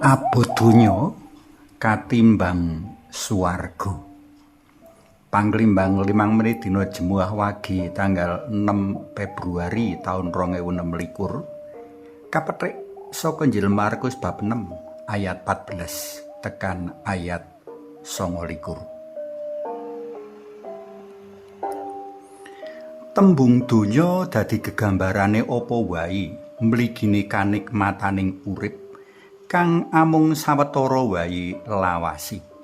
Abot donya katimbang swarga. Panglimbang 5 menit dina Jemuah Wage tanggal 6 Februari taun 2026 kapethik saka Injil Markus bab 6 ayat 14 tekan ayat 29. Tembung donya dadi gegambarane apa wae mligine kanikmataning urip kang amung sawetara wae lawase.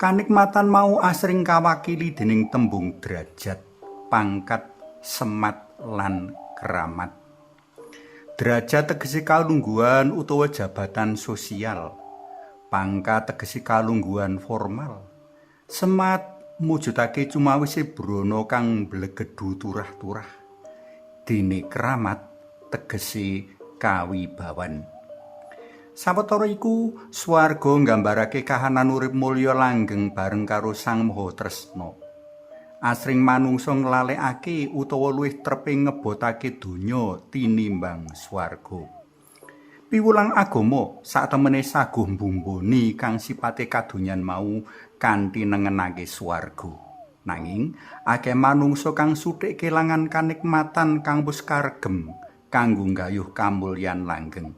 Kanikmatan mau asring kawakili dening tembung derajat, pangkat, semat lan keramat. Derajat tegese kalungguhan utawa jabatan sosial. Pangkat tegese kalungguhan formal. Semat mujudake cumawise brana kang mblegedhu turah-turah. Dene keramat tegese kawibawan. Sawetara iku, swarga nggambarake kahanan urip mulya langgeng bareng karo Sang Maha Tresna. Asring manungsa nglalekake utawa luwih trepe ngebotake donya tinimbang swarga. Piwulang agama satemene saguh mbumboni kang sipate kadonyan mau kanthi nengenake swarga. Nanging akeh manungsa kang suthik kelangan kanikmatan kang wis karegem kanggo nggayuh kamulyan langgeng.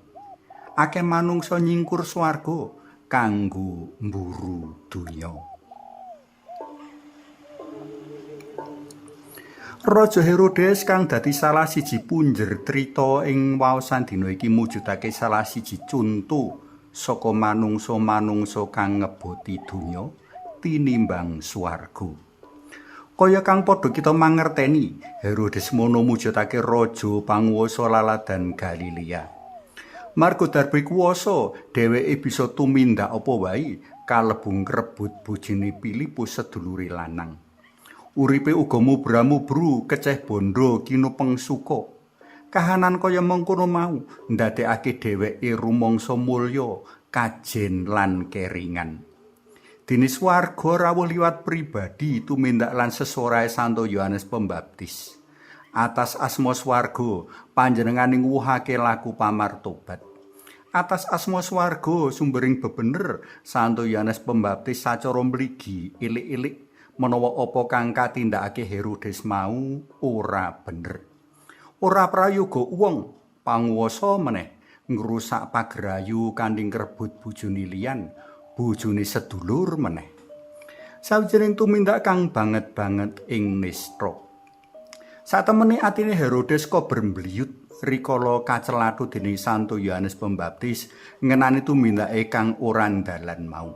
Akeh manungsa nyingkur swarga kanggo mburu donya. Raja Herodes kang dadi salah siji punjer crita ing waosan dina iki mujudake salah siji cunto saka manungsa-manungsa kang ngeboti donya tinimbang swarga. Kaya kang padha kita mangerteni, Herodes mono mujudake raja panguwasa laladan Galilea. Marga darbe kuwasa, dheweke bisa tumindak apa wae kalebu ngrebut bojone Filipus sedulure lanang. Uripe uga mubra-mubru, keceh bondo, kinupeng suka. Kahanan kaya mengkono mau ndadekake dheweke rumangsa mulya, kajen lan keringan. Dene swarga rawuh liwat pribadi tumindak lan sesorahe Santo Yohanes Pembaptis. Atas asma swarga panjenengane nguwuhake laku pamartobat. Atas asma swarga sumbering bebener Santo Yohanes Pembaptis sacara mligi ilik-ilik menawa apa kang katindakake Herodes mau ora bener. Ora prayoga wong panguwasa meneh ngrusak pagerayu kanthi ngrebut bojone liyan, bojone sedulur meneh. Sawijining tumindak kang banget-banget ing nista. Satemene atine Herodes kober mbliyut rikala kacelathu dening Santo Yohanes Pembaptis ngenani tumindake kang ora dalan mau.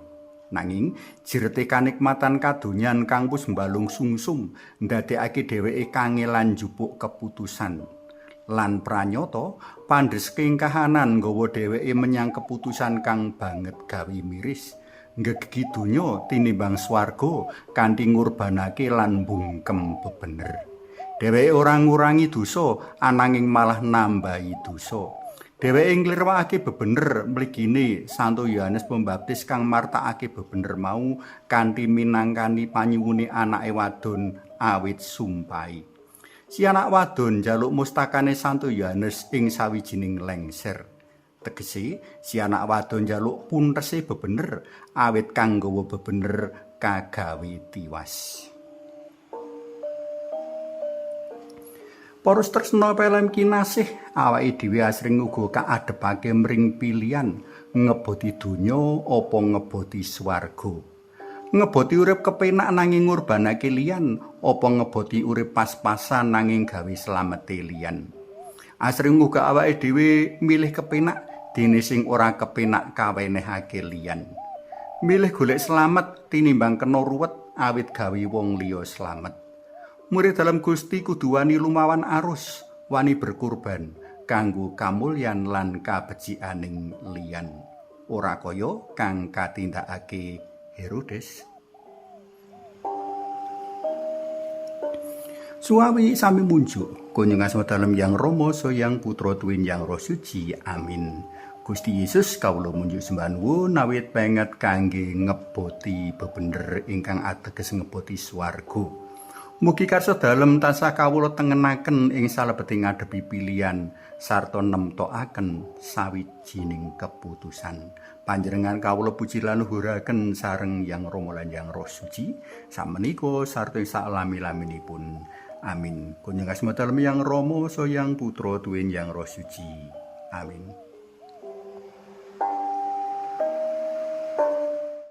Nanging jirete kanikmatan kadonyan kang wis mbalung sungsum ndadekake dheweke kangelan njupuk keputusan. Lan pranyata pandhesking kahanan nggawa dheweke menyang keputusan kang banget gawe miris, nggegegi donya tinimbang swarga kanthi ngurbanake lan mbungkem bebener. Dheweke ora ngurangi dosa ananging malah nambahi dosa. Dheweke nglirwakake bebener mligine Santo Yohanes Pembaptis kang martakake bebener mau kanthi minangkani panyuwune anake wadon awit sumpahi. Si anak wadon njaluk mustakane Santo Yohanes ing sawijining lengser. Tegese si anak wadon njaluk puntese bebener awit kang nggawa bebener kagawe tiwas. Para tresna pelem kinasih, awake dhewe asring uga kaadhepake mring pilihan ngeboti donya apa ngeboti swarga. Ngeboti urip kepenak nanging ngurbanake liyan apa ngeboti urip pas-pasan nanging gawe slamete liyan. Asring uga awake dhewe milih kepenak dene sing ora kepenak kawenehake liyan. Milih golek slamet tinimbang kena ruwet awit gawe wong liya slamet. Murid dalam Gusti kudu wani lumawan arus, wani berkorban kanggo kamulyan lan kabecikaning liyan. Ora kaya kang katindakake Herodes. Suawi sami munjuk, kunjung asma dalem Yang Rama Yang Putra tuwin Yang Roh Suci. Amin. Gusti Yesus kawula munjuk sembah nuwun awit penget kangge ngeboti bebener ingkang ateges ngeboti swarga. Mugi karsa dalem tansah kawula tengenaken ing salebeting ngadepi pilihan sarta nemtokaken sawijining keputusan. Panjenengan kawula puji lan luhuraken sareng Yang Rama lan Yang Roh Suci samenika sarta ing saklami-laminipun. Amin. Kunjung asma dalem Yang Rama, Sang Yang Putra, tuwin Yang Roh Suci. Amin.